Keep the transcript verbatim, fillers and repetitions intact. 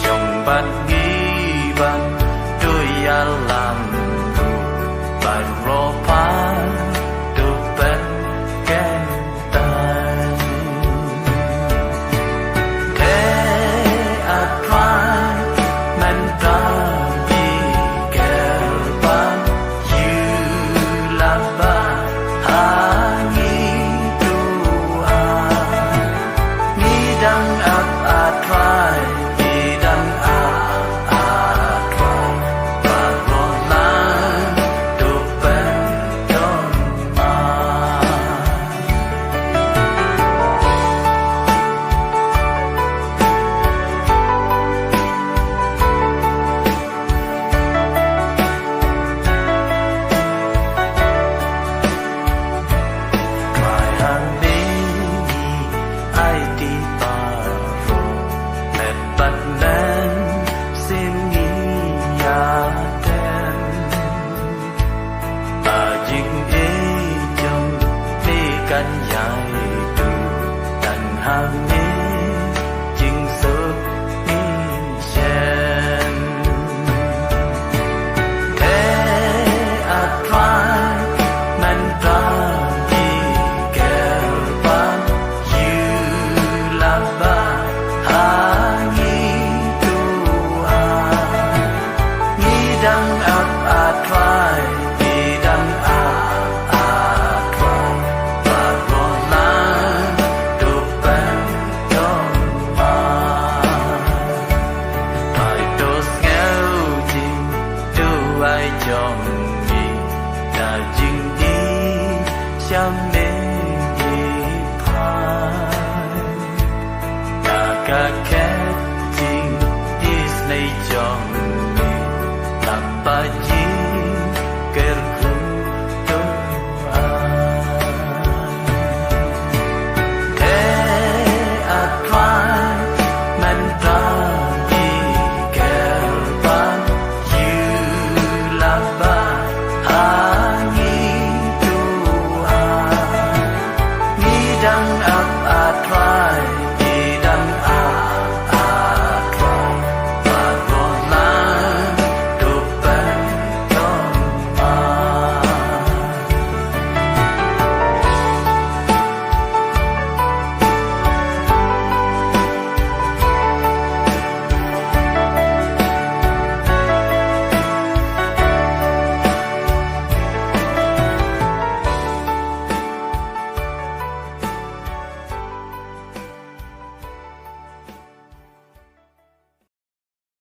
Shong bad ngi ban tu ïalam ruh, ban ro phai tu pynkyntang. Te A Trai, mynta ngi kyrpad, ïoh laba ha ngi tu ai. Ngi dang ap A Trai, ngi dang ap A Trai, baroh lan to pyndonkam. Trai hangne ngi aiti baroh, met bad mynsiem ngi ïadem. Ba jingïeit jong me kan ïai duh tang hangne jingsuk ngi shen. Te A Trai, mynta ngi kyrpad, ïoh laba ha ngi tu ai. Ngi dang ap A Trai, ngi dang ap A Trai, baroh lan to pyndonkam. Trai to sngewbha jingduwai jong ngi, da jingïeit sha me ngi phai. Da ka